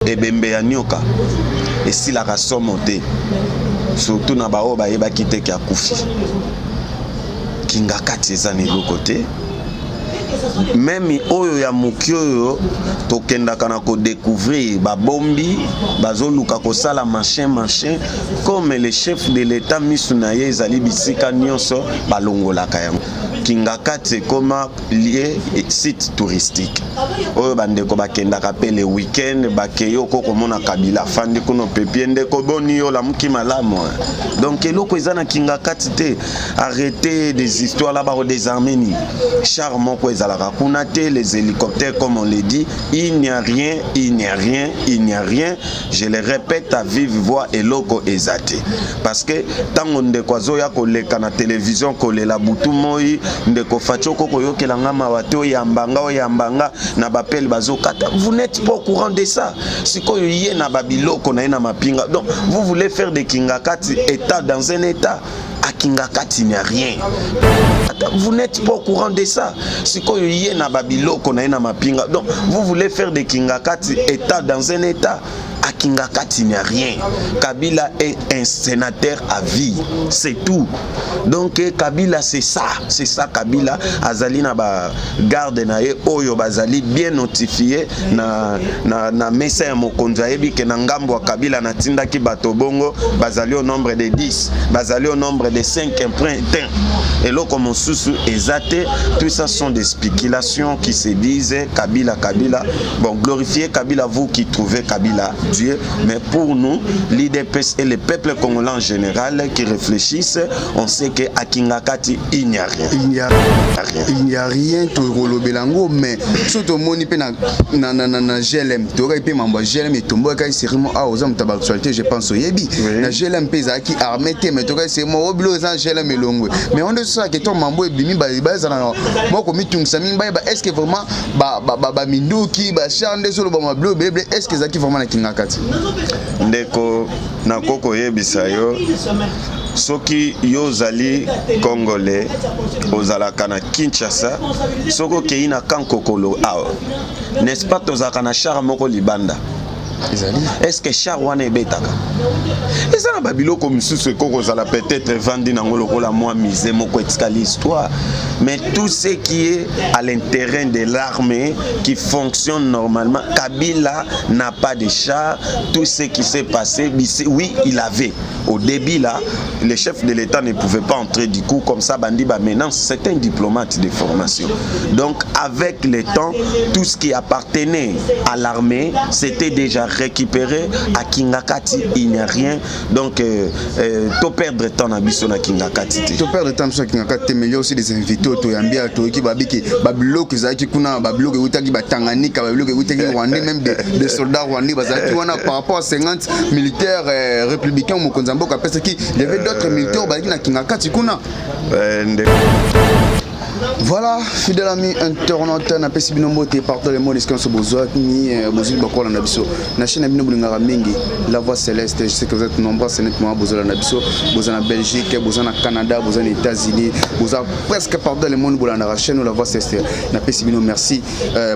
Ebembe ya nyoka esilaka somo te, surtout na baoyo bayebaki te ke akufi. Kingakati eza na eloko te. Meme oyo ya moki oyo tokendaka na kodécouvrir, babombi, bazoluka kosala machin machin. Comme le chef de l'État, misu na ye ezali bisika nyonso, balongolaka yango. Kingakati ekoma lieu, site touristique oyo bandeko bakendaka mpe le week-end. Bakei, oko komona Kabila afandi kuna, opepie: "Ndeko, boni yo, lamuki malamu?" Donc eloko eza na Kingakati te. Arrêtez des histoires là, bakodésarmer nini? Char moko ezalaka kuna te, les hélicoptères comme on le dit, il n'y a rien, il n'y a rien, il n'y a rien. Je le répète à vive voix, eloko eza te, parce que ntango ndeko azoya koleka na télévision kolela butu moi: "Ndeko Fatshi, oko koyokela nga mawa te, oyamba nga, oyamba nga na bapele bazokata." Vous n'êtes pas au courant de ça. Sikoyo ye na babiloko na ye na mapinga, donc vous voulez faire de Kingakati état dans un état. À Kingakati, il n'y a rien. Vous n'êtes pas au courant de ça. Sikoyo ye na babiloko na ye na mapinga, donc vous voulez faire de Kingakati état dans un état. À Kingakati, il n'y a rien. Kabila est un sénateur à vie, c'est tout. Donc Kabila, c'est ça, c'est ça. Kabila azali na ba garde na ye oyo bazali bien notifié na mesa ya mokonzi. Ayebi ke na ngambo ya Kabila natindaki bato bongo, bazali au nombre de 10, bazali au nombre de 5 emprunts. Eloko mosusu eza te. Tout ça sont des spéculations qui se disent Kabila, Kabila. Bon, glorifiez Kabila, vous qui trouvez Kabila Dieu, mais pour nous, l'UDPS et le peuple congolais en général qui réfléchissent, on sait que à Kingakati, il n'y a rien. Il n'y a rien. Il n'y a rien, tokolobela yango, mais so tomoni mpe na GLM, toyokaki mpe mambo ya GLM etombokaki sérieusement. Awa oza moto ya baactualité, je pense oyebi. Na GLM mpe ezalaki armé te, mais toyokaki sérieusement o biloko eza na GLM elongwe. Mais onde tosalaka to mambo ebimi, bazala na moko mitungisa mingi, bayeba est ce que vraiment baminduki, bachar nde ezoloba mabiloko ebelebele, est ce que ezalaki vraiment na Kingakati? Ndeko, nakoki koyebisa yo, soki yo ozali Congolais, ozalaka na Kinshasa, soki okei na Kankokolo awa, n'est-ce pas, tozalaka na char moko libanda? Ezali. Est ce que char wana ebetaka? Eza na babiloko misusu ekoki kozala peut-être evandi nango lokola mwa musée moko etikali histoire, mais tout ce qui est à l'intérêt de l'armée qui fonctionne normalement, Kabila n'a pas de char. Tout ce qui s'est passé, oui, il avait au début là, le chef de l'État ne pouvait pas entrer du coup comme ça. Bandi ba maintenant, c'est un diplomate de formation. Donc avec le temps, tout ce qui appartenait à l'armée, c'était déjà récupéré. À Kingakati, il n'y a rien. Donc to perdre temps na biso na Kingakati te. To perdre temps biso na Kingakati te, mais il y a aussi des invités oyo toyambi ya toyoki babiki babiloko ezalaki kuna, babiloko eutaki batanganika, babiloko eutaki Rwandais, même des soldats rwandais bazalaki wana par rapport à 50 militaires républicains mokonzi ya mboka apesaki. Il y avait d'autres militaires oyo bazalaki na Kingakati kuna. Voilà, fidèle ami internaute, napesi bino mbote partout le monde esika nyonso bozwami, bozwi bakolanda biso na chaîne na bino bolingaka mingi, La Voix Céleste. Je sais que vous êtes nombreux nettement bozolanda biso, boza na Belgique, boza na Canada, boza na États-Unis, boza presque partout dans le monde bolandaka chaîne La Voix Céleste. Napesi bino merci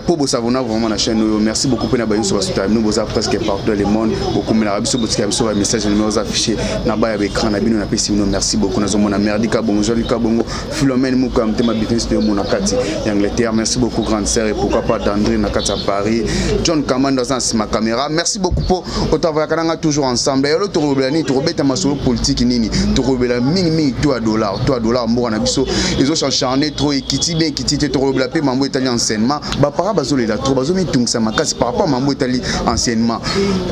mpo bosabonna vraiment na chaîne oyo. Merci beaucoup mpe na bayonso basutaka bino, boza presque partout dans le monde, bokomelaka biso, botikaka biso bamessage, numéro affiché na ba ya baécran na bino. Napesi bino merci beaucoup. Nazomona Merdi Kabongo, Joali Kabongo, Philomène Muko ya motema business de na kati ya Angleterre. Merci beaucoup, grande sœur, et pourquoi pas d'André na kati ya Paris, John Kamando aza na nsima caméra. Merci beaucoup mpo otravaillaka nanga toujours ensemble. Yalo tokolobela nini? Tokobeta masolo politique nini? Tokolobela mingimingi to ya dollar, to ya dollar mboka na biso ezocharne trop, ekiti bien, ekiti te. Tokolobela mpe mambo etali enseignement. Bapara bazolela trop, bazomitungisa makasi par rapport mambo etali enseignement.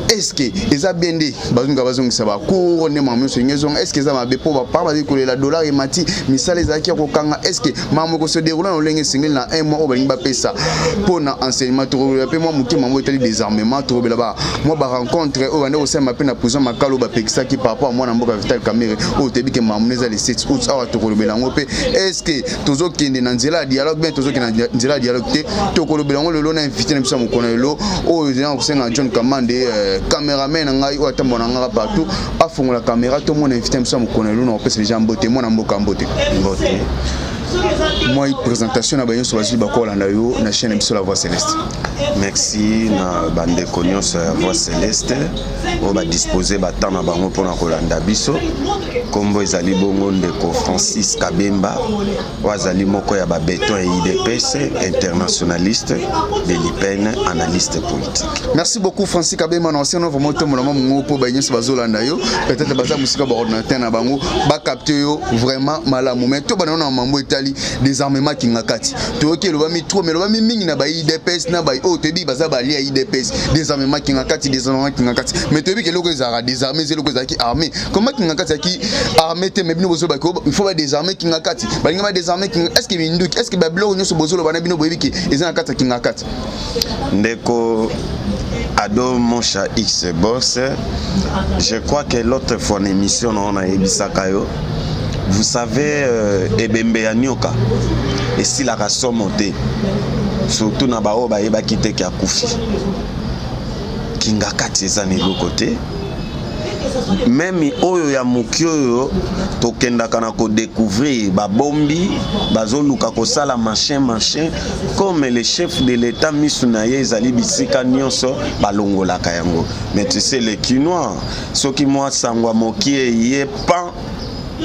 Est ce que eza bien nde bazonga bazongisa bacours nde mambo nyonso enge ezonga? Est ce que eza mabe mpo bapara bazali kolela dollar emati, misala ezalaki ya kokanga? Est ce que mambo ekose déroule na lolenge esengeli na un mois oyo balingi bapesa mpo na enseignement? Tokolobela mpe mwa moke mambo etali désarmement. Tokolobela mwa barencontre oyo bande kosalema mpe na prison Makalo, bapekisaki par rapport à mwana mboka Vital Kamerhe oyo toyebi ke mambo eza le 7 août awa. Tokolobela yango mpe. Est ce que tozokende na nzela ya dialogue bien, tozokende na nzela ya dialogue te? Tokolobela yango lelo na invité na biso ya mokolo lelo oyo ezali kosenga John Kamande, cameraman na ngai oyo atambola na ngaka partout, afongola caméra tomona invité na biso ya mokolo lelo. Na kopesa deja mbote, mwana mboka, mbote. Mbote. Mwa présentation na banyo nyonso bazwi bakolanda yo na chaîne biso La Voix Céleste. Merci na bandeko nyonso ya Voix Céleste oyo badispose batemps na bango mpona kolanda biso. Nkombo ezali bongo ndeko Francis Kabemba, oyo azali moko ya babéton ya UDPS, internationaliste de l'IPN, analyste politique. Merci beaucoup, Francis Kabemba. Na oseno vraiment tomona mwa mongo mpo baye nyonso bazolanda yo, peut-être baza mosika, baordinateur na bango bacapte yo vraiment malamu. Mais to bana na mambo etali désarmement Kingakati, toyoki elobami trop, mais elobami mingi na ba UDPS na ba oyo toyebi baza balia UDPS: désarmement Kingakati, désarmement Kingakati. Mais toyebi ke eloko ezalaka désarmé eza eloko ezalaki armé. Comment Kingakati ezalaki armé te, mais bino bozoloba il faut badésarmer Kingakati, balingi badésarmer Kinga? Est ce que minduki, est ce que babiloko nyonso bozoloba na bino boyebi ke eza na kati ya Kingakati? Ndeko Ado Mosha X Boss, je crois que l'autre fois na émission na ona yebisaka yo, vous savez, ebembe ya nyoka esilaka somo te, surtout na baoyo bayebaki te ke akufi. Kingakati eza na eloko te. Même oyo ya moke oyo tokendaka na kodécouvrir, babombi, bazoluka kosala machin machin. Comme le chef de l'État, misu na ye ezali bisika nyonso, balongolaka yango. Mais tu sais, le Kinois, soki mwa sango ya mokie ye pan,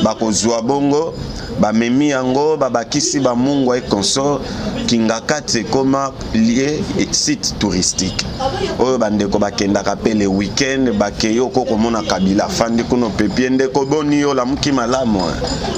bakozwa bongo, bamemi yango, babakisi bamungwa et consort. Kingakati ekoma lieu, site touristique oyo bandeko bakendaka mpe le week-end. Bakei oko komona Kabila afandi kuna, opepie: "Ndeko, boni yo, lamuki malamu?"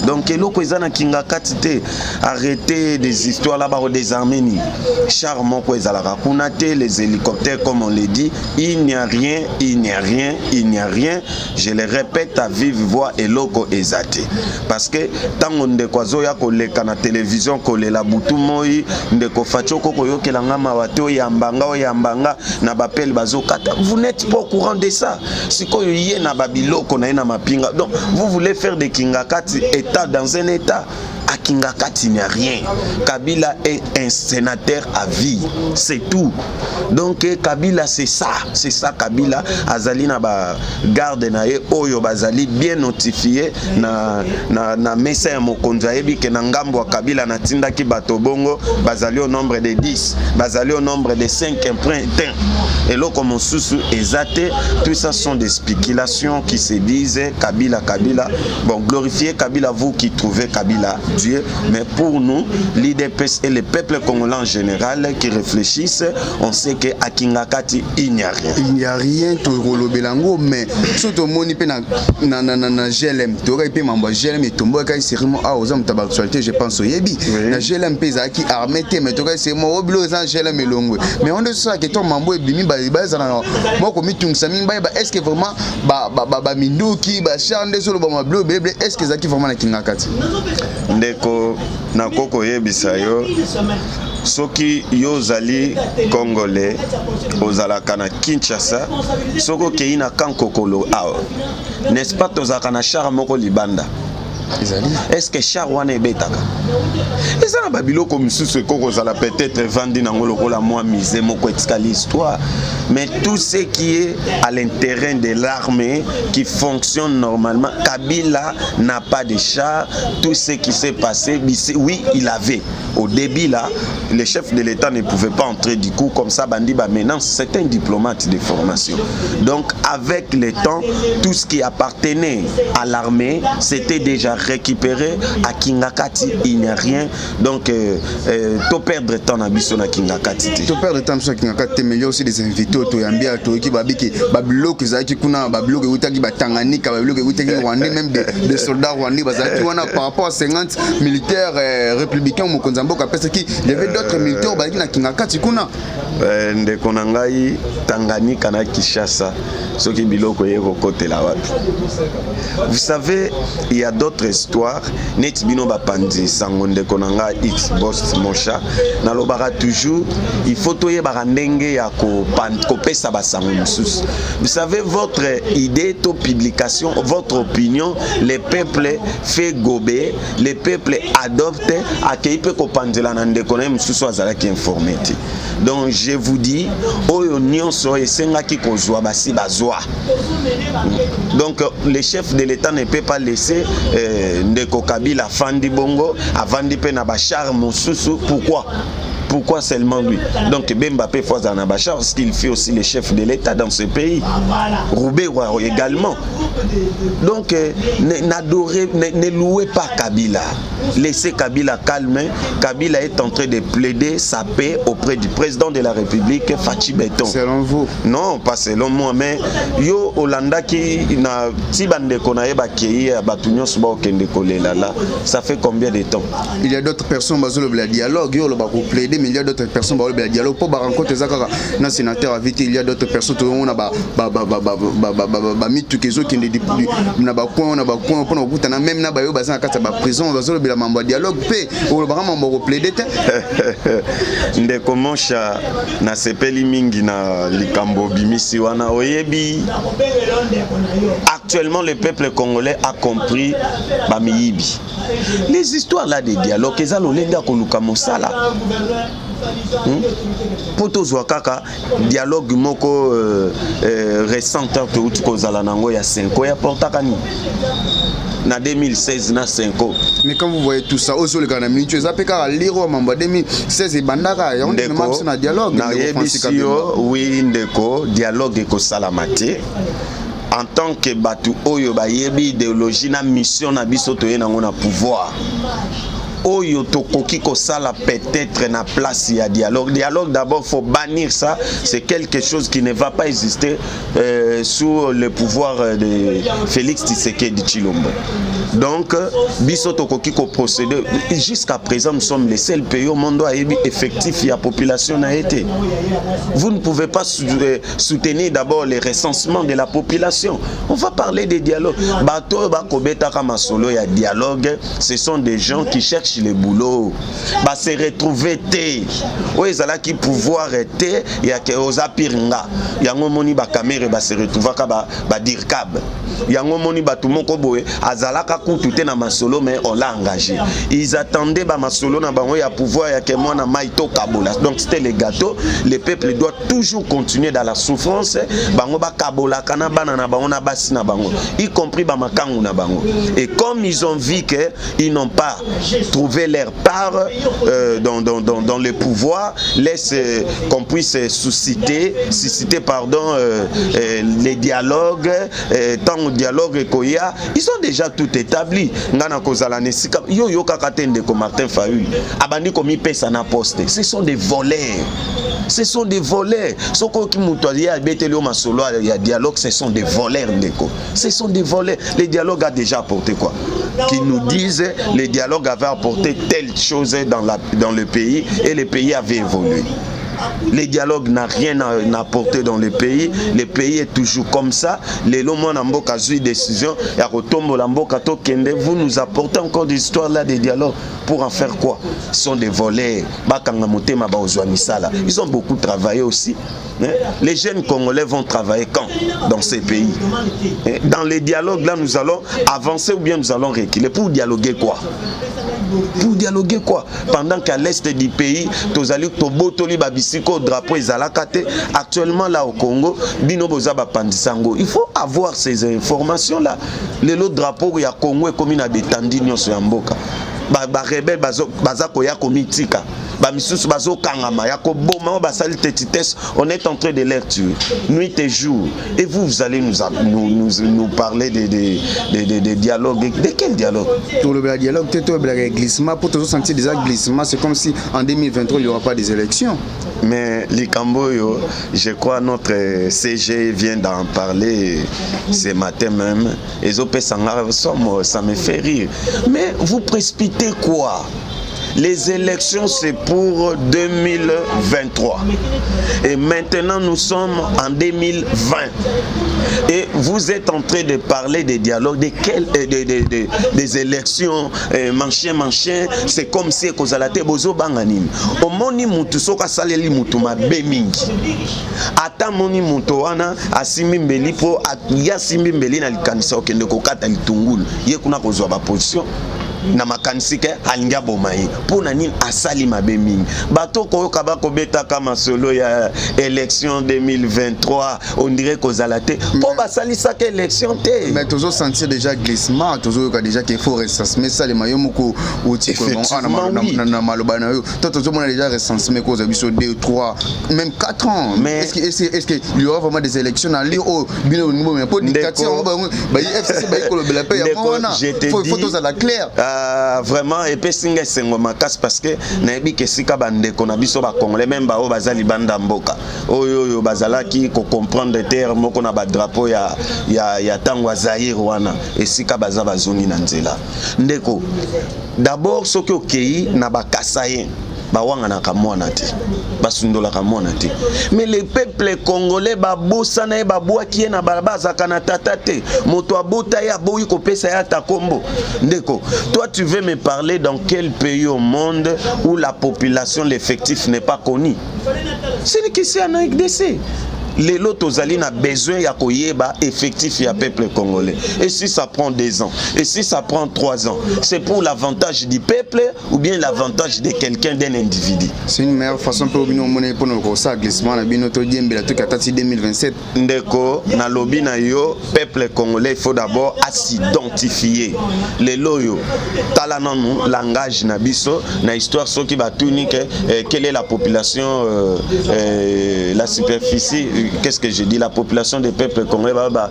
Donc eloko eza na Kingakati te. Arrêtez des histoires là. Bakodésarmer nini? Char moko ezalaka kuna te, les hélicoptères, comme on le dit, il n'y a rien, il n'y a rien, il n'y a rien. Je le répète à vive voix, eloko eza te. Parce que ntango ndeko azoya koleka na télévision kolela butu moi: "Ndeko Fatshi, oko koyokela nga mawa te, oyamba nga, oyamba nga na bapele bazokata." Vous n'êtes pas au courant de ça. Sikoyo ye na babiloko na ye na mapinga, donc vous voulez faire de Kingakati état dans un état. À Kingakati, il n'y a rien. Kabila est un sénateur à vie, c'est tout. Donc Kabila, c'est ça, c'est ça. Kabila azali na ba garde na ye oyo bazali bien notifié na mesa ya mokonzi. Ayebi ke na ngambo ya Kabila natindaki bato bongo, bazali au nombre de 10, bazali au nombre de 5 emprunts. Eloko mosusu eza te. Tout ça sont des spéculations qui se disent Kabila, Kabila. Bon, glorifiez Kabila, vous qui trouvez Kabila Dieu, mais pour nous, l'UDPS et le peuple congolais en général qui réfléchissent, on sait que à Kingakati, il n'y a rien. Il n'y a rien, tokolobela yango. Mais so tomoni mpe na GLM, toyokaki mpe mambo ya GLM etomboyaki sérieusement. Awa oza moto ya baactualité, je pense oyebi. Na GLM mpe ezalaki armé te, mais toyokaki sérieusement o biloko eza na GLM elongwe. Mais onde tosalaka to mambo ebimi, bazala na moko mitungisa mingi, bayeba est ce que vraiment baminduki, bachar nde ezoloba mabiloko ebelebele, est ce que ezalaki vraiment na Kingakati? Ndeko, nakoki koyebisa yo, soki yo ozali Congolais, ozalaka na Kinshasa, soki okei na Kankokolo awa, n'est-ce pas, tozalaka na char moko libanda? Ezali. Est ce que char wana ebetaka? Eza na babiloko mosusu ekoki kozala peut-être evandi nango lokola mwa musée moko etikali histoire. Mais tout ce qui est à l'intérêt de l'armée qui fonctionne normalement, Kabila n'a pas de char. Tout ce qui s'est passé, oui, il avait au début là, le chef de l'État ne pouvait pas entrer du coup comme ça. Bandi ba maintenant, c'est un diplomate de formation. Donc avec le temps, tout ce qui appartenait à l'armée, c'était déjà récupéré. À Kingakati, il n'y a rien. Donc to perdre temps na biso na Kingakati te. To perdre temps biso na Kingakati te. Mais il y a aussi des invités oyo toyambi ya, toyoki babiki babiloko ezalaki kuna, babiloko eutaki batanganyika, babiloko eutaki rwandais, même des soldats rwandais bazalaki wana par rapport à 50 militaires républicains mokonzi ya mboka apesaki. Il y avait d'autres militaires oyo bazalaki na Kingakati kuna. Ndeko na ngai, Tanganyika na Kinshasa, soki biloko eye kokotela wapi? Vous savez, il y a d'autres histoires neti bino bapanzi sango. Ndeko na ngai X Boss Mosha, nalobaka toujours, il faut toyebaka ndenge ya kopesa basango mosusu. Vous savez, votre idée to publication, votre opinion, le peuple fait gober, le peuple adopte, akei mpe kopanzela na ndeko na ye mosusu azalaki informé te. Donc je vous dis, oyo nyonso esengaki kozwa, basi bazwa. Donc le chef de l'État ne peut pas laisser Ndeko Kabila afandi bongo, avandi mpe na bachar mosusu. Pourquoi? Pourquoi seulement lui? Donc Bemba pe faut azala na bachar, parce qu'il fait aussi le chef de l'État dans ce pays. Ruberwa également. Donc n'adorez, ne louez pas Kabila. Laissez Kabila calme. Kabila est en train de plaider sa paix auprès du président de la République, Fatshi Béton. Selon vous? Non, pas selon moi, mais yo olandaki na ti bandeko na ye bakei ya bato nyonso baokende kolela là. Ça fait combien de temps? Il y a d'autres personnes bazolobela dialogue. Yo oloba koplaider, mais il y a d'autres personnes bazolobela dialogue mpo barencontre eza kaka na sénateur à vie te. Il y a d'autres personnes, tozomona bamituka ezokende na bacoin mpona kokutana même na bayo baza na kati ya baprison, bazolobela mambo ya dialogue mpe olobaka mambo ya koplaider te. Ndeko Mosha, nasepeli mingi na likambo obimisi wana. Oyebi, actuellement le peuple congolais a compris bamiyibi. Les histoires là de dialogue eza lolenge ya koluka mosala. Mpo tozwa kaka dialogue moko récente touti kozala nango ya 5 oyo aportaka nini na 2016 na 5? Mais quand vous voyez tout ça ozoleka na minute, eza mpe kaka liro mambo ya 2016 ebandaka yango nde mema biso na dialogue. Nayebisi yo, oui ndeko, dialogue ekosalama te. En tant que bato oyo bayebi idéologie na mission na biso, toye nango na pouvoir oyo tokoki kosala peut-être na place ya dialogue. Dialogue, d'abord faut bannir ça. C'est quelque chose qui ne va pas exister sous le pouvoir de Félix Tshisekedi Tshilombo. Donc biso tokoki koprocéder. Jusqu'à présent, nous sommes les seuls pays au monde ayebi effectif ya population na ye te. Vous ne pouvez pas soutenir d'abord le recensement de la population, on va parler des dialogues? Bato oyo bakobetaka masolo ya dialogue, ce sont des gens qui cherchent le boulot, base retrouver te. Oyo ezalaki pouvoir te yake oza pire nga. Yango omoni bakamere base retrouvaka badircab. Yango omoni bato moko boye azalaka kutu te na masolo, mais on l'a engagé. Ils attendaient bamasolo na bango ya pouvoir yake mwana mai tokabola. Donc c'était le gâteau. Le peuple doit toujours continuer dans la souffrance. Bango bakabolaka na bana na bango, na basi na bango, y compris bamakangu na bango. Et comme ils ont vu que ils n'ont pas trouvé leur part dans le pouvoir, laisse qu'on puisse susciter, pardon, les dialogues. Tant au dialogue ekoya, ils ont déjà tout établi. Nga na kozala na esika yo yokaka te. Ndeko Martin Fayulu abandi komipesa na poste. Ce sont des voleurs, ce sont des voleurs. Soki oki moto aye abeteli yo masolo ya dialogue, ce sont des voleurs, ndeko, ce sont des voleurs. Le dialogue a déjà apporté quoi? Qui nous disent le dialogue avait apporté telle chose dans le pays et le pays avait évolué? Le dialogue n'a rien apporté dans le pays. Le pays est toujours comme ça. Lelo mwana mboka azwi décision ya kotombola mboka, tokende. Vous nous apportez encore des histoires là de dialogue, pour en faire quoi? Ce sont des voleurs. Bakanga motema, baozwa misala. Ils ont beaucoup travaillé aussi. Les jeunes Congolais vont travailler quand dans ces pays? Dans les dialogues là, nous allons avancer ou bien nous allons reculer? Pour dialoguer quoi? Pour dialoguer quoi? Pendant qu'à l'est du pays, tozali tobotoli babisiko, drapeau ezalaka te. Actuellement là au Congo, bino boza bapandisa yango. Il faut avoir ces informations là. Lelo drapeau ya Congo ekomi na betandi nyonso ya mboka. Barebelles baza koya komitika, bamisusu bazokangama ya koboma oyo basali tetitesse. On est en train de les tuer nuit et jour et vous, vous allez nous parler de dialogue? De quel dialogue? Tolobela dialogue te, tolobelaka glissement mpo tozosentir déjà glissement. C'est comme si en 2023 il y aura pas des élections. Mais likambo oyo, je crois notre CG vient d'en parler ce matin même. Ezopesa nga somo, ça me fait rire. Mais vous précipitez quoi? Les élections, c'est pour 2023. Et maintenant, nous sommes en 2020. Et vous êtes en train de parler des dialogues, de quel, des élections, machin, machin. C'est comme si kozala te. Bozobanga nini? Omoni mutu soki asaleli mutu mabe mingi, ata moni moto wana asimbi mbeli mpo ye asimbi mbeli na likanisa okende kokata litungulu, ye kuna kozwa baposition. Na makanisi ke alingi aboma ye. Mpo na nini? Asali mabe mingi. Bato koyoka bakobetaka masolo ya élection 2023, on dirait kozala te mpo basalisaka élection te. Mais tozosentir déjà glissement, tozoyoka déjà qu'il faut recensement esalema. Yo moko oti na maloba na yo to tozomona déjà recensement ekozwa biso 2, 3, même 4 ans. Mais est-ce que il y aura vraiment des élections na li oyo bino olingi bomema? Mpo dictature yango, bayi FCC bayi kolobela mpe yango wana, faut tozala clair. Vraiment epesi nga esengo makasi, parce que nayebi ke esika bandeko na biso bacongolais, même baoyo baza libanda mboka, oyo bazalaki kocomprendre terre moko na badrapeau ya ntango ya Zaire wana, esika baza bazongi na nzela. Ndeko, d'abord soki okei na bakasaye, bawanganaka mwana te, basundolaka mwana te. Mais le peuple congolais babosana ye, babwaki ye na balaba, azalaka na tata te, moto abota ye aboyi kopesa ye ata kombo. Ndeko, toi tu veux me parler dans quel pays au monde où la population, l'effectif n'est pas connu? Ce n'est qu'ici en RDC. Lelo tozali na besoin ya koyeba effectif ya peuple congolais. Et si ça prend 2 ans, et si ça prend 3 ans, c'est pour l'avantage du peuple ou bien l'avantage de quelqu'un, d'un individu? C'est une meilleure façon mpe bino omoni mpona kosala glissement na bino, todiembela toki ata ti 2027. Ndeko, nalobi na yo, peuple congolais, il faut d'abord s'identifier. Lelo oyo, tala nanu langage na biso na histoire. Soki batuni ke quelle est la population, la superficie, qu'est-ce que je dis, la population des peuples congolais, bah,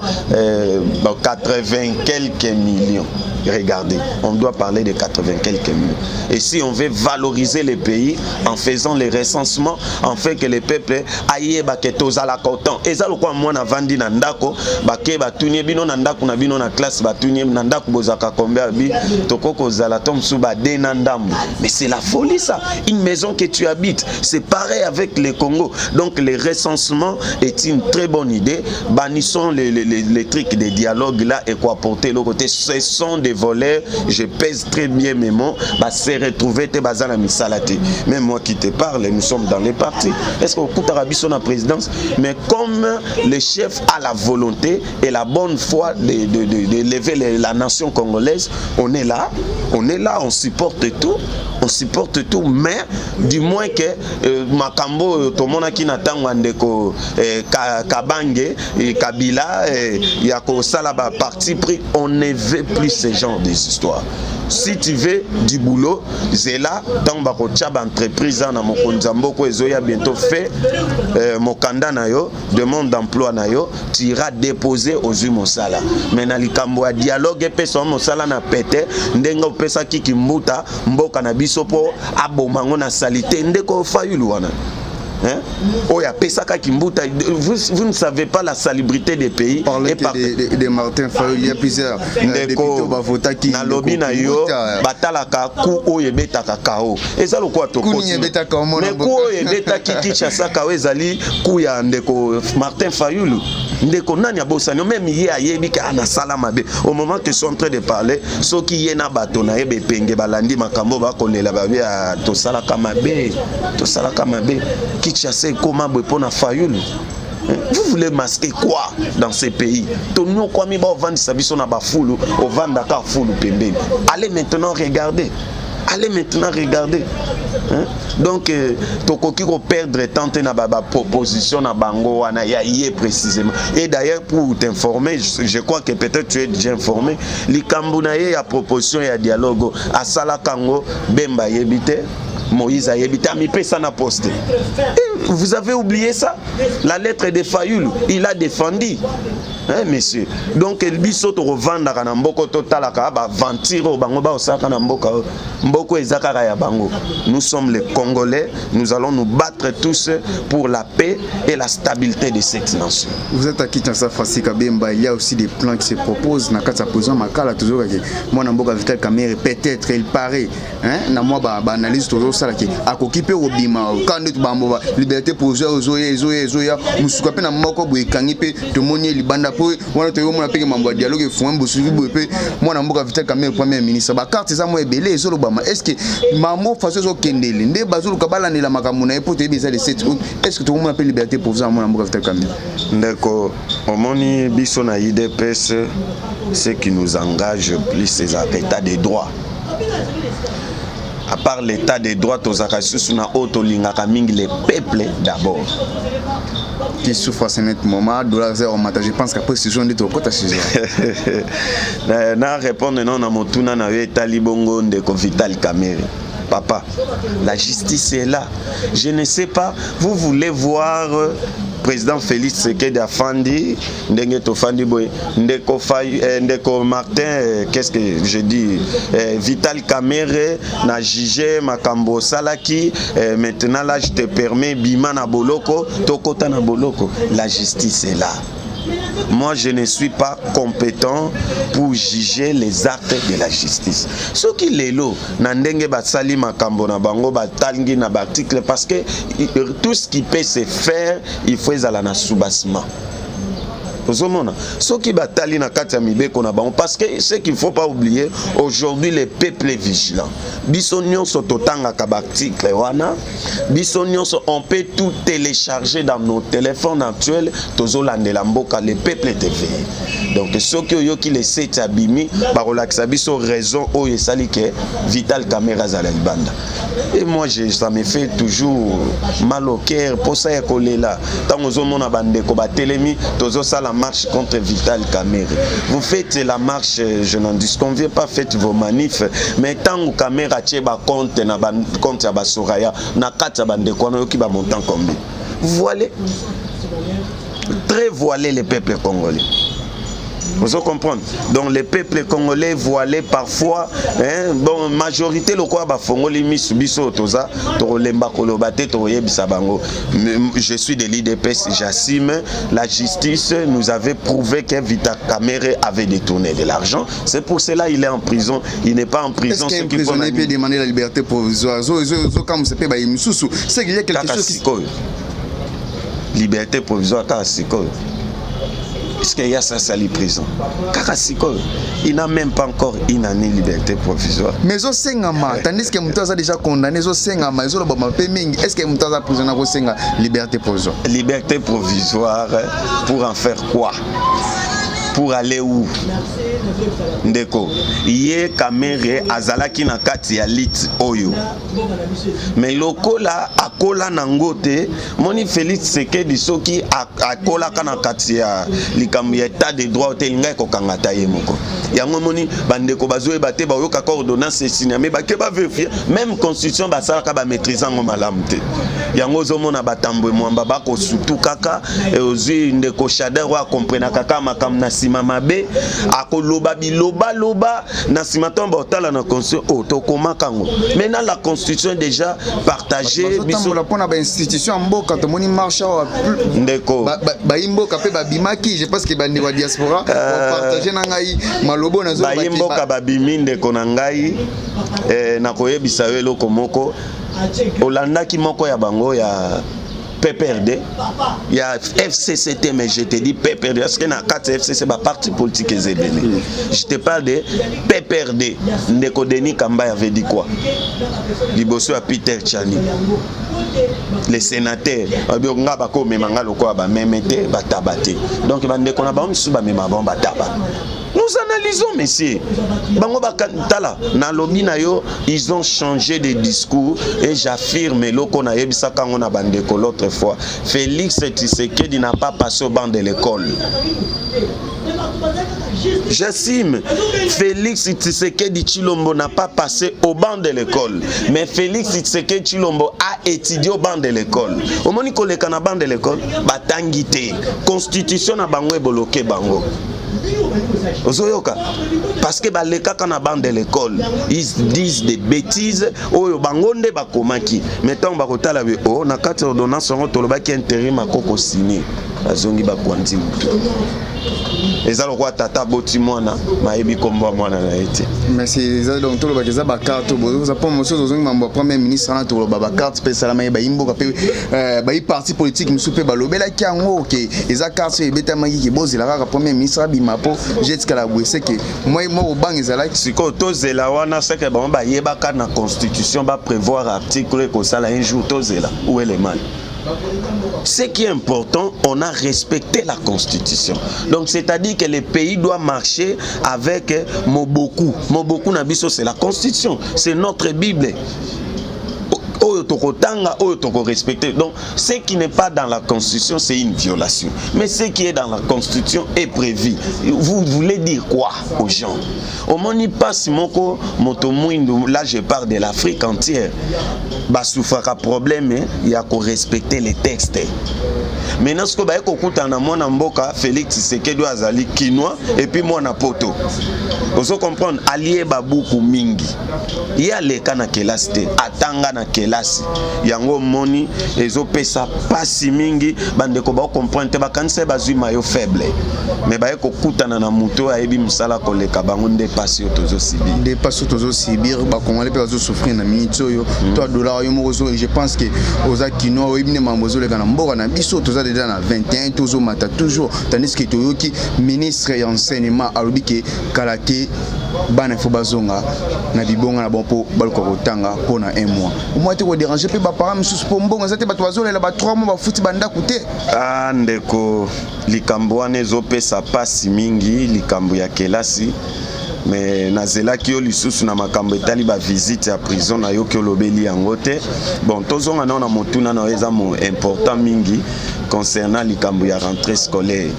80 quelques millions. Regardez, on doit parler de 80 quelques millions. Et si on veut valoriser les pays en faisant les recensements, en fait que les peuples ayeba ke tozalaka autant. Eza lokola mwana avandi na ndako, bake batuni bino na ndako na bino, na classe, batuni na ndako bozalaka combien? Abi tokoki kozala to mosusu bade na ndambo. Mais c'est la folie, ça. Une maison que tu habites, c'est pareil avec le Congo. Donc le recensement est une très bonne idée. Bannissons les trucs des dialogues là et quoi porter l'autre côté. Ce sont des voleurs, je pèse très bien mes mots, bah se retrouver te baza na misala te. Même moi qui te parle, nous sommes dans les partis. Est-ce que okutaka biso na présidence? Mais comme le chef a la volonté et la bonne foi de lever la nation congolaise, on est là, on est là, on supporte tout, on supporte tout, mais du moins que makambo oyo tomonaki na ntango ya ndeko Kabange Kabila ya kosala baparti pris, on ne veut plus ce genre des histoires. Si tu veux du boulot, zela ntango bakotia baentreprise na mokonzi ya mboka ezoya bientôt. Fait mokanda na yo, demande d'emploi na yo, tu iras déposer, ozwi mosala. Mais na likambo ya dialogue epesa mosala na pete ndenge opesaki kimbuta mboka na biso mpo aboma yango na saleté, ndeko Fayulu wana, hein? Oyo apesaka kimbuta, vous ne savez pas la salubrité des pays. Et par de Martin Fayulu, il y a plusieurs. Ndeko, nalobi na yo, batalaka ku oyo ebetaka kao, eza lokola tokoti, mais ku oyo ebetaki Kinshasa kao ezali ku ya ndeko Martin Fayulu. Ndeko, nani abosani? Même ye ayebi ke anasala mabe. Au moment que sont en train de parler, soki ye na bato na ye bepenge balandi makambo, bakolela babe: "Tosalaka mabe, tosalaka mabe." Kinshasa ekóma boye mpo na Fayulu. Vous voulez masquer quoi dans ces pays? Tonyokwami, baovandisa biso na bafulu, ovandaka fulu pembeni. Allez maintenant regarder, allez maintenant regarder, hein? Donc tokoki koperdre temps te na baproposition na bango wana ya ye précisément. Et d'ailleurs, pour t'informer, je crois que peut-être tu es déjà informé, likambo na ye ya proposition ya dialogue, asalaka yango, Bemba ayebi te, Moïse ayebi te, amipesa na poste. Et vous avez oublié ça, la lettre de Fayulu, il a défendu, hein, monsieur. Donc biso tokovandaka na mboka, totalaka baventure oyo bango baosalaka na mboka oyo. Mboka eza kaka ya bango. Nous sommes les Congolais, nous allons nous battre tous pour la paix et la stabilité de cette nation. Vous êtes à Kinshasa, Francis Kabemba. Il y a aussi des plans qui se proposent na kati ya prison Makala. Tozokaki mwana mboka Vital Kamerhe, peut-être, il paraît, hein, na mwa baanalyse tozosalaki, akoki mpe kobima ka nde bambo liberté provisoire ezoya, ezoya, ezoya mosuka mpe na moko boye ekangi mpe tomoni ye libanda. Mpo wana toyomona mpe mambo ya dialogue efungwami bosuki boye mpe mwana mboka Vital Kamerhe premier ministre. Bacarte eza mwa ebele ezolobama. Est ce que mambo façon ezokendele nde bazoluka balandela makambo na ye mpo toyebi eza le 7 août, est ce que tokomona mpe liberté provisoire ya mwana mboka Vital Kamerhe? Ndeko, omoni biso na UDPS, ce qui nous engage plus, ezalaka état de droit. À part l'état de droit, tozalaka lisusu na oyo tolingaka mingi, le peuple d'abord. Qui souffre à ce net moment, dollar zéro mata. Je pense qu'après saison nde tokota saison. Na répondre non na motuna na yo etali bongo ndeko Vital Kamerhe. Papa, la justice est là. Je ne sais pas, vous voulez voir président Félix Tshisekedi afandi ndenge tofandi boye, ndeko Fay, ndeko Martin, qu'est-ce que je dis, Vital Kamerhe, na juge makambo osalaki, maintenant là je te permets, bima na boloko, tokota na boloko. La justice est là. Moi, je ne suis pas compétent pour juger les actes de la justice. Soki lelo na ndenge basali makambo na bango, batangi na baarticle, parce que tout ce qui peut se faire, il faut ezala na soubassement. Ozomona, soki batali na kati ya mibeko na bango, parce que ce qu'il faut pas oublier, aujourd'hui le peuple est vigilant. Biso nyonso totangaka baarticle wana, biso nyonso, on peut tout télécharger dans nos téléphones actuels. Tozolandela mboka, le peuple est éveillé. Donc soki oyoki le 7 abimi, bakolakisa biso raison oyo esali ke Vital Kamerhe azala libanda. Et moi, ça me fait toujours mal au cœur, posa ya kolela, ntango ozomona bandeko batelemi, tozosala marche contre Vital Kamerhe. Vous faites la marche, je n'en disconviens pas, faites vos manifs, mais ntango Kamerhe atie bacompte na bacompte ya basoraya na kati ya bandeko wana, oyoki bamontant combien? Voilé, très voilé, le peuple congolais. Vous comprenez? Donc le peuple congolais voilé parfois, hein, bon, majorité lokola bafongoli misu, biso toza tokolemba koloba te, tokoyebisa bango. Je suis de l'UDPS, j'assume. La justice nous avait prouvé que Vital Kamerhe avait détourné de l'argent. C'est pour cela il est en prison. Il n'est pas en prison. Est-ce qu'un prisonnier peut demander la liberté provisoire? Zo zo zo comme c'est ba misusu. C'est qu'il y a quelque Kaka chose qui sikoyo. Liberté provisoire kaka sikoyo. Est-ce qu'il y a ça, sali prison? Kaka sikoyo. Il n'a même pas encore une année, liberté provisoire. Mais ezosengama, tandis que moto aza déjà condamné, ezosengama, ezolobama mpe mingi. Est ce que moto aza prisonnier akosenga liberté provisoire? Liberté provisoire, pour en faire quoi? Pour aller où? Ndeko, ye Kamerhe azalaki na kati ya lit oyo, mais lokola akola nango te, moni Félix Tshisekedi, soki akolaka na kati ya likambo ya état de droit te, elingai kokanga ta ye moko. Yango moni bandeko bazoyeba te, bayokaka ordonnance esigname, bake bavérifie, même constitution basalaka, bamaîtrise yango malamu te. Yango ozomona batambwe mwamba bakosutu kaka. Ozwi ndeko Shader oyo akomprenaka kaka makambo na nsima mabe, akoloba bilobaloba na nsima. Ntango baotala na constitution oyo tokomaka yango, maintenant la constitution est déjà partagée. Biso Bazotambola mpona bainstitution ya mboka. Tomoni marche awa. Ndeko. Bayi mboka mpe babimaki. Je pense que bandeko ya diaspora bapartage na ngai malobo. Bayi mboka babimi. Ndeko na ngai, nakoyebisa yo eloko moko. Olandaki moko ya bango ya PPRD, ya FCCT, mais je te dis PPRD parce que na kati ya FCC baparti politique eza ebele. Je te parle de PPRD. Ndeko Denis Kamba avait dit quoi liboso ya Peter Tiani, les sénateurs? Babi nga bakomema nga lokola bameme te, bataba te. Donc bandeko na bango misusu bamema bango bataba. Nous analysons, messieurs. Bango tala, nalobi na yo, ils ont changé de discours et j'affirme eloko nayebisaka yango na bandeko l'autre fois: Félix Tshisekedi n'a pas passé au banc de l'école. J'assume. Félix Tshisekedi Tshilombo n'a pas passé au banc de l'école. Mais Félix Tshisekedi Tshilombo a étudié au banc de l'école. Omoni koleka na banc de l'école, batangi te. Constitution na bango ebloqué bango. Ozoyoka, parce que balekaka na banc de l'école, ils disent des bêtises oyo bango nde bakomaki. Mais ntango bakotala be o na kati ya ordonnance yango, tolobaki intérim akoko signer, bazongi bakwandi motu. Eza lokola tata aboti mwana, mayebi kombo ya mwana na ye te. Mais eza donc tolobaka eza bacarte boza mpo mosusu ozongi mambo ya premier ministre wana. Toloba bacarte mpe esalama ye, bayi mboka mpe bayi parti politique mosusu mpe balobelaki yango ke eza carte oyo ebetamaki ke bozela kaka premier ministre abima mpo jetikala boye, seke mwa kobanga ezalaki. Sikoyo tozela wana, seke bango bayebaka na constitution baprévoir article ekosala un jour tozela. Où est le mal? Ce qui est important, on a respecté la Constitution. Donc, c'est-à-dire que le pays doit marcher avec moboko. Moboko na biso, c'est la Constitution. C'est notre Bible. Oyo tokotanga, oyo tokorespecte. Donc, ce qui n'est pas dans la Constitution, c'est une violation, mais ce qui est dans la Constitution est prévu. Vous voulez dire quoi aux gens? Omoni mpasi moko, moto mwindu, là je parle de l'Afrique entière, basufaka problème ya korespecter les textes. Maintenant, sikoyo baye kokutana na mwana mboka Félix Tshisekedi oyo azali Kinois et puis mwana Poto. Ozo comprendre, alie babuku mingi, ye aleka na kelasi te, atanga na kelasi. Yango omoni ezopesa pasi mingi. Bandeko baocomprendre te, bakanisa ye bazwi maillon faible, mais baye kokutana na moto oyo ayebi mosala koleka bango. Nde pasi oyo tozosubir. Nde pasi oyo tozosubir. Bakongolais mpe bazosouffrir na minute oyo. To ya dollar, yo moko, je pense que oza Kinois, oyebi nde makambo ezoleka na mboka na biso. Toza déjà na 21, tozomata toujours, tandis que toyoki ministre ya enseignement alobi ke kala te bana ifo bazonga na bibonga na bango mpo baluka kotanga mpo na un mois. Omoi te kodéranger mpe baparent mosusu mpo mbongo eza te, bato bazolela ba 3 mois bafuti bandako te. Ah, ndeko, likambo wana ezopesa pasi mingi, likambo ya kelasi. Me nazelaki yo lisusu na makambo etali bavisite ya prison, nayoki olobeli yango te. Bon, tozonga nao na motuna na yo, eza mo important mingi concernant likambo ya rentrée scolaire.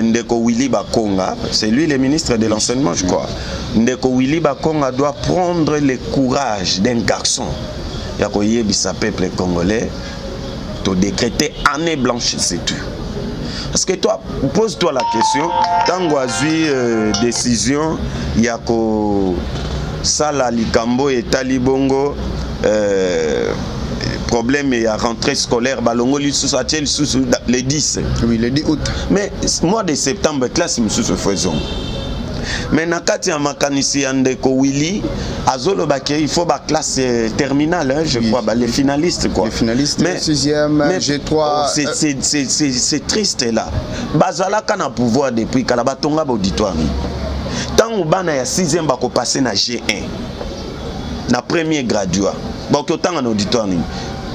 Ndeko Willy Bakonga, c'est lui le ministre de l'enseignement, je crois. Ndeko Willy Bakonga doit prendre le courage d'un garçon ya koyebisa peuple congolais to décréter année blanche, c'est tout. Parce que toi, pose-toi la question, ntango azwi décision ya kosala likambo etali bongo problème ya rentrée scolaire, balongoli lisusu, atie lisusu le 10. Oui, le 10 août. Mais mois de septembre, classe mosusu fo ezonga. Mais na kati ya makanisi ya ndeko Willy, azoloba ke il faut baclasse terminale, hein, je crois, bah, les finalistes quoi. Les finalistes, mais, sixième, mais, G3. Oh, c'est triste là. Bazalaka na pouvoir depuis kala, batonga baauditoire nini? Ntango bana ya 6e bakopase na G1, na premier graduat, bakoki otanga na auditoire nini?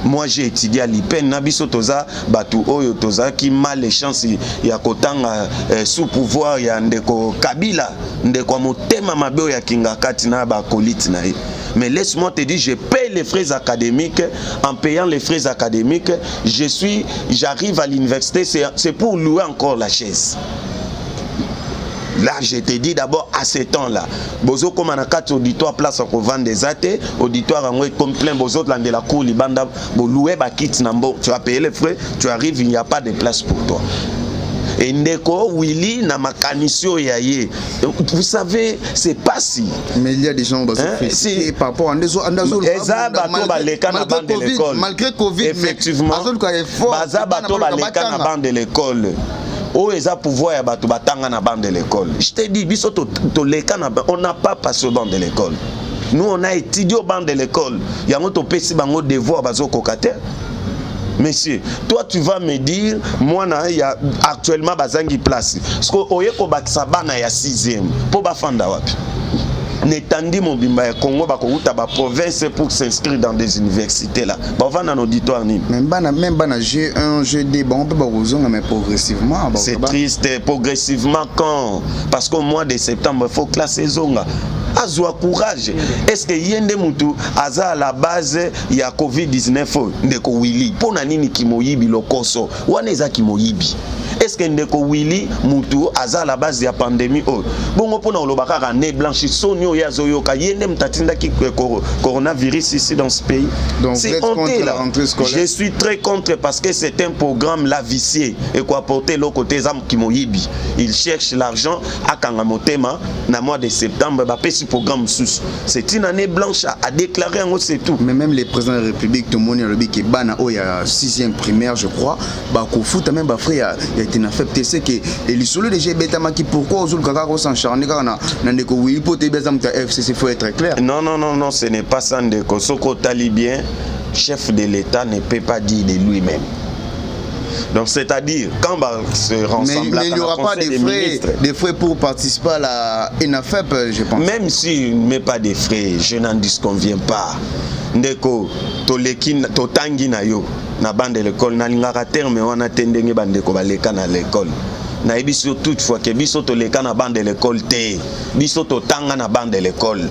Moi, j'ai étudié à l'IPN. Na biso toza bato oyo tozalaki mal chance ya kotanga sous pouvoir ya ndeko Kabila, ndeko ya motema mabe oyo akinga kati na bakolite na ye. Mais laisse-moi te dire, je paye les frais académiques. En payant les frais académiques, j'arrive à l'université, c'est pour louer encore la chaise. Là, je te dis d'abord, à ce temps-là, bozo koma na kati auditoire, place ya kovanda eza te, auditoire yango ekomi plein, bozolandela cours libanda, bolouer bakiti na mbo. Tu as payé les frais, tu arrives, il n'y a pas de place pour toi. Et ndeko Willy na makanisi oyo ya ye, vous savez, c'est pas si Mais il y a des gens Hein, bazoféliciter par rapport à ndezo. Eza bato baleka na banc de l'école. Malgré Covid. Effectivement. Azoluka effort. Baza bato baleka na banc de l'école. Oyo eza pouvoir ya bato batanga na banc de l'école. Je te dis, biso toleka na, on n'a pas passé au banc de l'école. Nous, on a étudié au banc de l'école. Yango topesi bango devoir, bazokoka te. Monsieur, toi, tu vas me dire, mwana ya actuellement bazangi place, parce que oye kobakisa bana ya 6e mpo bafanda wapi? Netandi mobimba ya Congo, bakouta baprovince pour s'inscrire dans des universités là, bavanda na auditoire nini? Même bana, même bana G1, G2, bango mpe bakozonga, mais progressivement. C'est triste. Progressivement quand? Parce qu'au mois de septembre, il faut classe ezonga. Azwa courage. Est ce que ye nde mutu aza à la base ya Covid-19 oyo, ndeko Willy? Mpo na nini kimoyibi, lokoso wana eza kimoyibi? Est ce que ndeko Willy mutu aza à la base ya pandémie oyo? Bongo mpona koloba kaka année blanche, soni oyo azoyoka, ye nde mutu atindaki coronavirus ici dans ce pays. Donc, C'est vous êtes honté, contre la là. Rentrée scolaire? Je suis très contre, parce que c'est un programme là vicié ekoapporter eloko te. Eza kimoyibi, il cherche l'argent. Akanga motema, na mois de septembre bapesi programme mosusu. C'est une année blanche à déclarer yango, c'est tout. Mais même les présidents de la République, tomoni alobi ke bana oyo ya 6e primaire, je crois, bakofuta même bafrais ya TENAFEP te. C'est que lisolo déjà ebetamaki. Pourquoi ozoluka kaka os'acharner kaka na ndeko Willy mpo toyebi aza moto ya FCC? Faut être clair. Non, non, non, non, ce n'est pas ça, ndeko. Soki otali bien, chef de l'État ne peut pas dire de lui-même. Donc, c'est-à-dire quand va se rassembler Mais il n'y aura pas des frais pour participer à la ENAFEP, je pense. Même s'il ne met pas des frais, je n'en disconviens pas. Ndeko, toleki, totangi na yo. Na banc de l'école, nalingaka terme wana te. Ndenge bandeko baleka na l'école, nayebi so toutefois ke biso toleka na banc de l'école te, biso totanga na banc de l'école.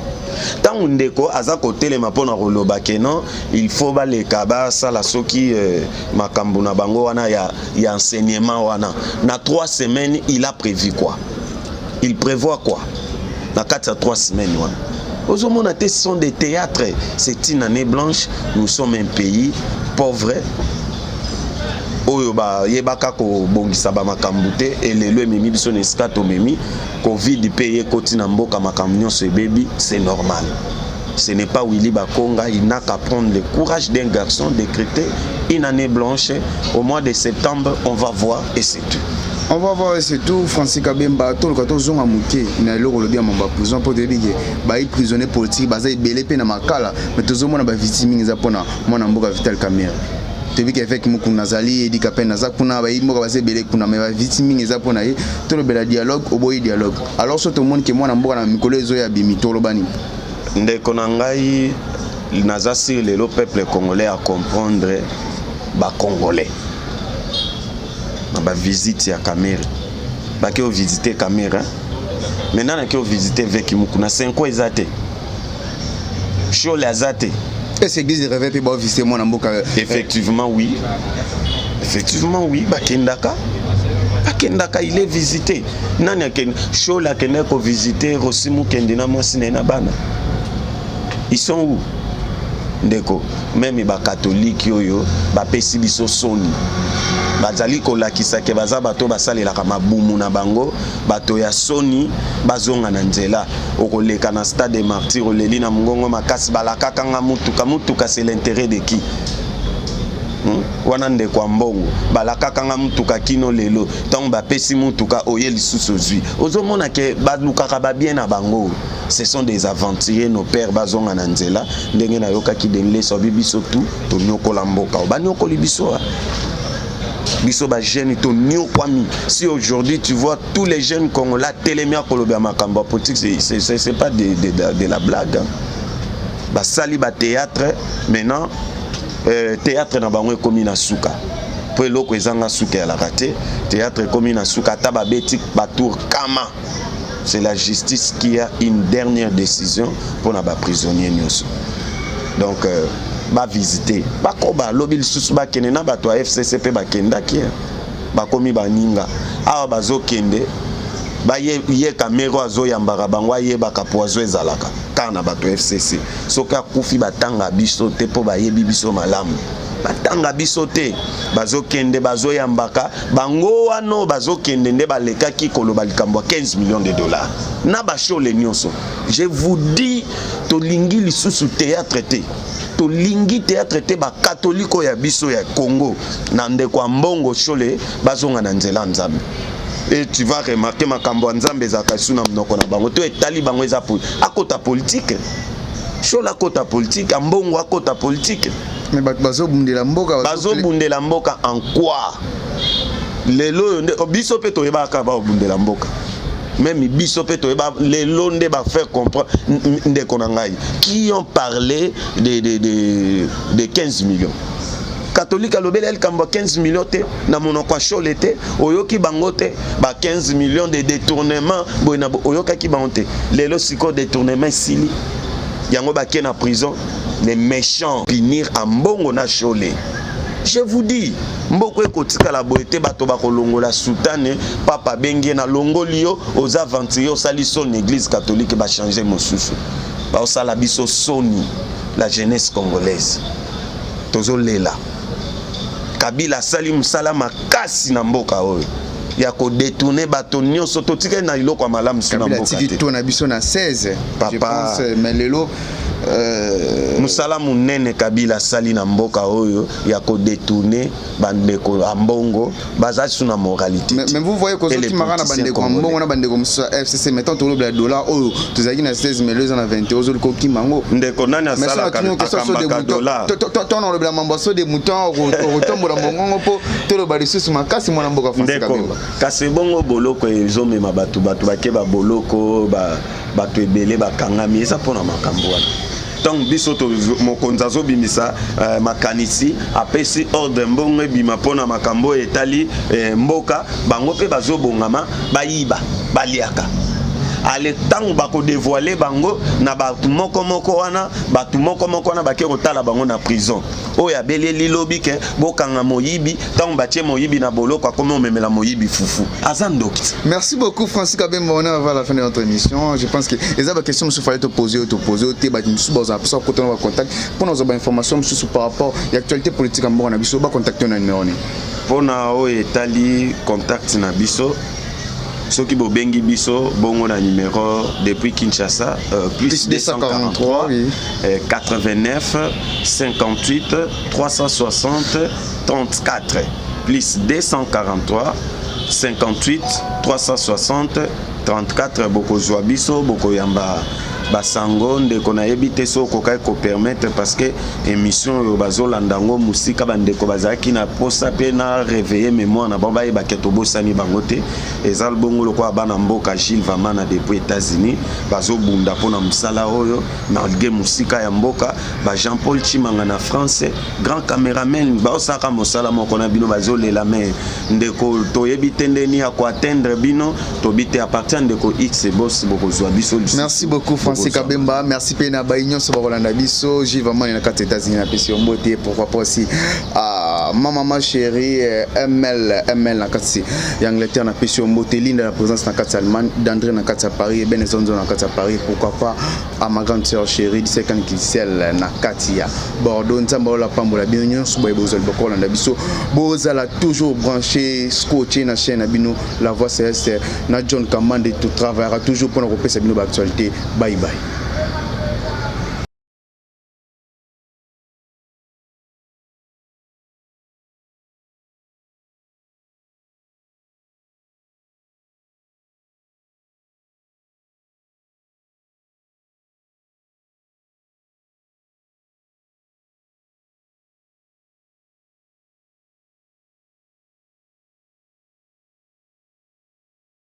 Ntango ndeko aza kotelema mpona koloba ke non, il faut baleka basala soki makambo na bango wana ya enseignement wana na 3 semaines, il a prévu quoi? Il prévoit quoi na kati ya 3 semaines wana? Ozomona te, ce sont des théâtres, c'est une année blanche. Nous sommes un pays pauvre oyo bayebaka kobongisa bamakambo te. Elelo ememi biso na esika tomemi. Covid mpe ye ekoti na mboka, makambo nyonso ebebi, c'est normal. Ce n'est pas Willy Bakonga, il n'a qu'à prendre le courage d'un garçon, décréter une année blanche. Au mois de septembre, on va voir et c'est tout. On va voir et c'est tout. Francis Kabemba, toluka tozonga moke na eloko olobi ya mambo ya prison, mpo toyebi ke bai prisonnier politique baza ebele mpe na Makala, mais tozomona bavictime mingi eza mpona mwana mboka Vital Kamerhe. Toyebi ke évêque Mokuna azali, Edika mpe naza kuna, bayi mboka baza ebele kuna, mais bavictime mingi eza mpona ye. Tolobela dialogue, oboyi dialogue. Alors so tomoni ke mwana mboka na mikolo ezoya bimi, toloba nini? Ndeko na ngai, naza sûr lelo peuple congolais a comprendre bacongolais na bavisite ya Kamerhe. Bake ovisite Kamerhe, maintenant nake ovisite évêque Mukuna, senko eza te, Shole aza te. Est-ce église de réveil mpe baovisite mwana mboka? Effectivement oui, effectivement oui, bakendaka, bakendaka. Il est visité. Nani akende? Shole akendaki kovisite Rossy Mukendi na mwasi na ye na bana. Ils sont où, ndeko? Même bakatolike oyo bapesi biso soni, bazali kolakisa ke baza bato basalelaka mabumu na bango, bato ya soni. Bazonga na nzela. Okoleka na Stade des Martyrs, oleli na mongongo makasi, balakaka nga mutuka, mutuka, c'est l'intérêt de qui? Wana ndeko ya mbongo, balakaka nga mutuka kino lelo. Ntango bapesi mutuka, oye lisusu ozwi, ozomona ke balukaka babien na bango. Ce sont des aventuriers, nos pères. Bazonga na nzela. Ndenge nayokaki Denleso abi biso tu tonyokola mboka, banyokoli biso, biso bajeune tonyokwami. Si aujourd'hui tu vois tous les jeunes congolais telemi akoloba makambo ya politique, c'est pas de la blague, hein. Basali bathéâtre, maintenant théâtre na bango ekomi na suka, mpo eloko ezanga suka eyalaka te. Théâtre ekomi na suka. Ata babeti batour kama, c'est la justice qui a une dernière décision mpona baprisonnier nyonso. Donc bavisite, bakoba lobi lisusu, bakende na bato ya FCC mpe bakendaki, bakomi baninga awa, bazokende baye. Kamerhe azoyambaka bango, ayebaka poison ezalaka kaka na bato FCC. Soki akufi, batanga biso te, mpo bayebi biso malamu, batanga biso te. Bazokende, bazoyambaka bango wana, bazokende nde balekaki koloba likambo ya 15 millions de dollars na bashole nyonso. Je vous dis, tolingi lisusu théâtre te, tolingi théâtre te. Bakatolike oyo ya biso ya Congo na ndeko ya mbongo Shole, bazonga na nzela ya Nzambe. Et tu vas remarquer, makambo ya Nzambe ezalaka esu na monoko na bango to etali bango. Eza akota politique, Shole akota politique, Ambongo akota politique. Mais bato bazobundela mboka. Bazobundela mboka en quoi? Lelo oyo nde biso mpe toyebaka babundela mboka. Même biso mpe toyeba, lelo nde bafaire comprendre. Ndeko na ngai, qui ont parlé de 15 millions? Catholique alobeli likambo ya 15 millions te na monoko ya Shole te. Oyoki bango te, ba 15 millions de détournement boye na oyokaki bango te. Lelo sikoyo détournement esili, yango bake na prison, les méchants. Punir Ambongo na Shole. Je vous dis, mboka ekotikala boye te. Bato bakolongola soutane, papa abengi ye na longoli yo, oza aventurier, osali soni. Église catholique bachange mosusu, baosala biso soni. La jeunesse congolaise tozolela. Kabila asali mosala makasi na mboka oyo ya kodétourner bato nyonso. Totikali na eloko ya malamu su na mboka te. To na biso na 16 papa. Je pense, mais lelo Mosala monene Kabila asali na mboka oyo ya kodétourner bandeko ya mbongo, baza su na moralité. Mais vous voyez, kozokimaka na bandeko ya mbongo na bandeko mosusu ya FCC. Maintenant tolobela dollar oyo tozalaki na 16, mais lelo eza na 21, ozoluka okima yango. Ndeko, nani asalaka akambaka dollar? Tona olobela mambo ya saut-de-mouton, okotombola mongongo mpo toloba lisusu makasi, mwana mboka Francis Ndeko Kabemba. Kasi bongo boloko ezomema bato, bato bake baboloko, bato ebele bakangami, eza mpona makambo wana. Ntango biso mokonzi azobimisa makanisi, apesi ordre, mbongo ebima mpona makambo oyo etali mboka, bango mpe bazobongama, bayiba, baliaka. Ale, ntango bakodévoiler bango na bato moko moko wana, bato moko moko wana bake kotala bango na prison. Oyo abeleli lobi ke bokanga moyibi, ntango batie moyibi na boloko, akomi omemela moyibi fufu, aza ndoki. Merci beaucoup, Francis Kabemba. On arrive à la fin de notre émission. Je pense que les autres questions qu'il fallait te poser, te poser, te ba musu baza pour ça côté na contact pour nous avoir information mususu par rapport à l'actualité politique en mboka na biso, ba contacter na numéro ni? Mpona oyo etali contact na biso, soki bobengi biso bongo na numéro depuis Kinshasa, plus Plus 243, 243, oui. 89 58 360 34, plus 243 58 360 34. Bokozwa biso, bokoyamba basango. Ndeko, nayebi te so okokaki kopermettre, parce que émission oyo bazolanda yango mosika, bandeko bazalaki na posa mpe na réveiller mémoire na bango, bayebake tobosani bango te. Eza bongo lokola bana mboka Gilles Vamana depuis États-Unis bazobunda mpona mosala oyo malgré mosika ya mboka, ba Jean Paul Chimanga na France, grand caméraman, baosalaka mosala moko na bino, bazolela. Me ndeko, toyebi te ndeni ya koatteindre bino, tobi te à partir ya ndeko X Bos, bokozwa biso lisusu. Merci beaucoup, Francis Bokozwa. Kabemba. Merci pe na bayi nyonso bakolanda biso. Gilles Vamana na kati États-Unis, na pesi yo mbote. Pourquoi pas aussi à ma maman chérie, ML ML na kati ya Angleterre, na pesi yo mbote. Linda la présence na kati ya Allemagne, d'André na kati ya Paris, Ben Zonzo na kati ya Paris. Pourquoi pas à ma grande sœur chérie Disekan Kisel na kati ya Bordeaux. Nzambe ola pambola bino nyonso boye bozali bokolanda biso. Bozala toujours branché, scotché na chaîne na bino La Voix Céleste na John Kamande. Totravaillera toujours mpona kopesa bino baactualité. Bye bye.